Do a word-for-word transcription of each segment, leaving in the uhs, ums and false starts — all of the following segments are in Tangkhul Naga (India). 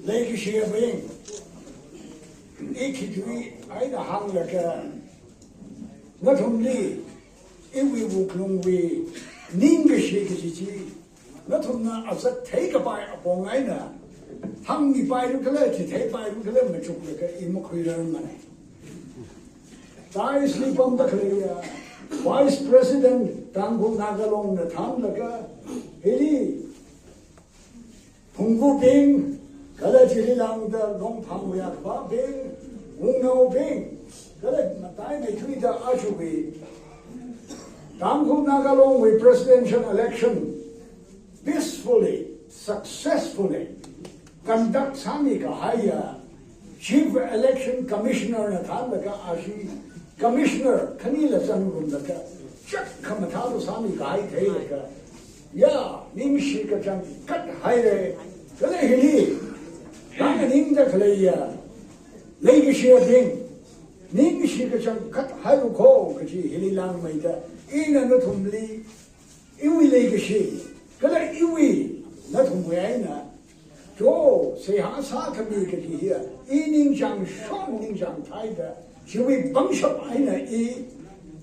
Leikashiyabing, i khikhui eina hānglaga, nathumli iwui wuklungwui ningkashi kaji chi, nathumna azat theikapai apong eina hāngmipairu kala, chitheipaira kala machuklaga i makhuirarmana. Dais li pamda khaleiya Vice President Tangkhul Naga Longna thānlaga, hili Phungvubing, kala chili lāngda Longphangwui akhavabing, wungnaobing, kala mataimeithuida ajawui Tangkhul Naga Longwui presidential election peacefully, successfully conduct sāmi kahaiya Chief Election Commissioner na thānlaga ashi Commissioner khanila zangrumlaga chak khamathālu sāmi kahai theilaga, ya, ningshi kachangkhat haira. Kala hili rānganingda khaleiya leikashiyabing, ningshi kachangkhat hailu kho kaji hili lāngmeida, ina nathumli iwui leikashi kala iwui nathumwui eina cho seihā sākhami kaji hiya i ningchāng shon ningchāng thaida, chiwui pangshap eina i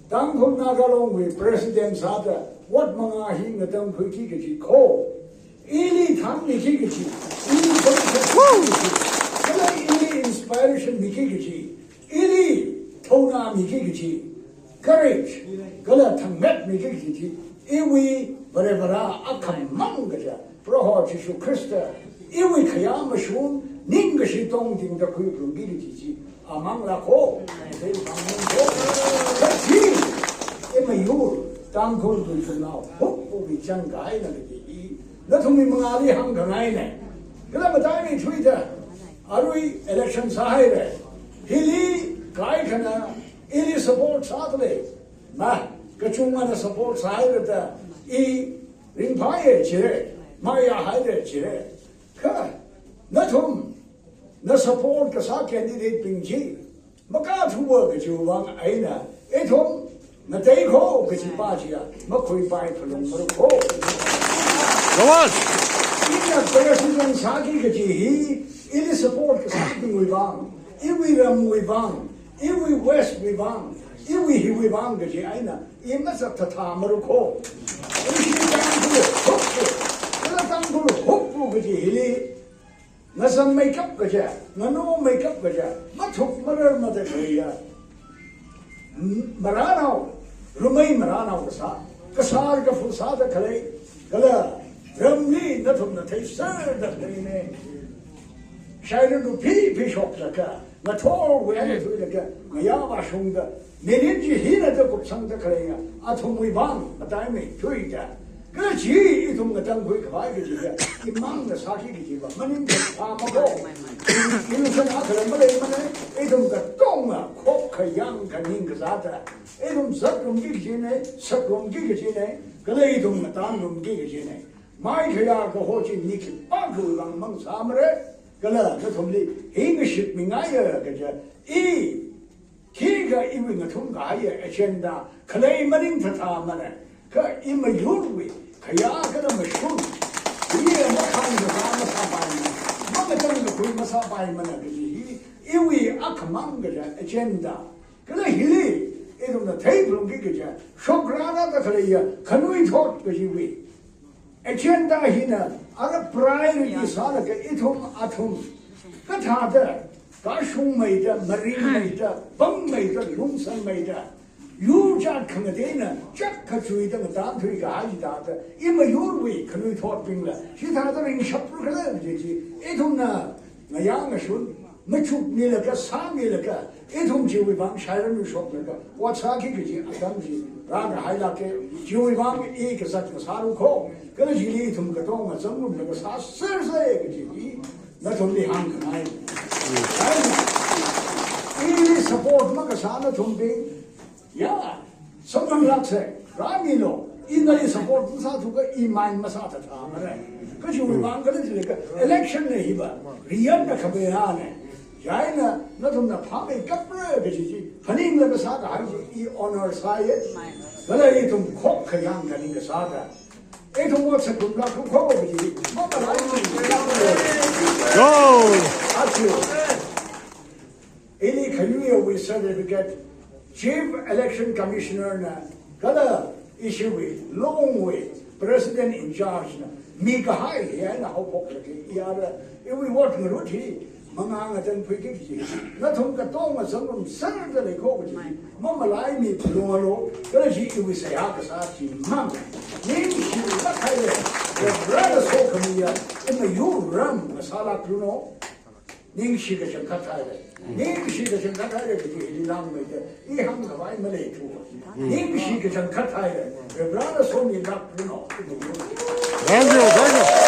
Tangkhul Naga Longwui President sāda ot manga hi ngatangkhuiki kaji kho. Ili thangmiki kaji, ili pangshap kaji, kala ili inspiration miki kaji, ili thauna miki kaji, courage kala thangmet miki kaji chi, iwui Varivara akhamang kaja Proho Jishu Khrista, iwui khayā mashun ningkashi tongtingda khuiphungki kaji chi amangla kho. Kaji i mayur Tangkhul Tuishunao hupwui chang kahaina kaji i nathumwui mangāli hāngkhangaina. Kala mataimeithuida arui election sāhaira. Hili kaikhana ili support sāda lei. Ma, kachungana support sāhaira da i ringphāya jira, mayāhaira jira. Kha nathumna support kasā candidate bing chi makathuwa kajiwui vang eina ithum ngatei kho kaji pa chiya makhuipai phalungmara kho. Come on! Ina president sāki kaji hi ili support kasābingwui vang, iwui ramwui vang, iwui West wui vang, iwui hiwui vang kaji eina i masāthathāmara kho. Ishi Tangkhul huppu, kala Tangkhul huppu kaji hili ngazanmeikap kaja, nganaomeikap kaja, mathuk marar mada khaleiya, m-, maranao, rumei maranao kasā, kasār kafu sāda khalei, kala ramli nathumna theiserda khaleina. Shairanu phi phi shoklaga, ngathorwui eina thuilaga, ngayā vāshungda, mirin chi hina da kupsangda khaleiya, athumwui vang mataimeithuida, kaji ithum ngatangkhui khavai kajiya, imangna sāki kajiva maningthatha mako. Illusion akhala maleimana, ithum katonga khokha yangkha ning kasāda, ithum zatrumki kajina, satrumki kajina, kala ithum ngatanrumki kajina. Mai khayā kaho chi mi khipākhawui vang mang sāmara, kala nathumli hi ngashitmingaiya kaja, i khikha iwui ngathum kahaiya agenda khalei maningthathāmana, kha i mayurwui khayā kala mashun, i makhangkazā masāpaimana, mangatangkakhui masāpaimana kaji hi iwui akhamang kaja agenda. Kala hili ithumna theiphalungki kaja, shokrana da khaleiya khanuithot kajiwui agenda hina ara priority sālaga ithum athum kathāda, kashungmeida, maringmeida, pangmeida, lungsanmeida, yurchāt khangateina chak kachuida ngatanthui kahai thāda, i mayurwui khanuithotbingla chithāda ringshapra khala kaji chi ithumna ngayā ngashun machukmilaga, sāmilaga, ithum chiwui vang shairanu shoklaga ot sāki kaji atam chi rākahailāka. Chiwui vang i kazat kasāra kho, kala chili ithum katonga zangrumlaga sāsersa kaji hi nathumli hāngkhangai. Ili support makasā nathumbing, ya, samphang laksa, rāmilu, ina nali support masāthuakha i mai masāthathāmara. Kajiwui vang khala jilaga election na hiva, riyanna khabeihana. Chieina nathumna phāmeikapra kaji chi phaninglaga sākahai chi i honor sāya. Kala ithum khokha yangkha ning kasāda, ithum ot satrumlāka kho kaji mamalai. Go! Certificate, Chief Election Commissioner na kala ishiwui Longwui President in Charge na mikahai hi eina haophoklaga, iyara iwui vote ngarut hi mangā ngatan phuiki kaji, nathum katonga zangrumserda leiko kaji mamalaimi phalungalu, kala chi iwui seihā kasā chimang. Ningshilāk haira, Reverend Sokhamiya, ina yuram ngasālākluno. Ningshi kachangkhat haira. Ningshi kachangkhat haira kaji hili langmeida, i hāngkhavai maleithu. Ningshi kachangkhat haira. Reverend Somi lak luno. Thank you, thank you.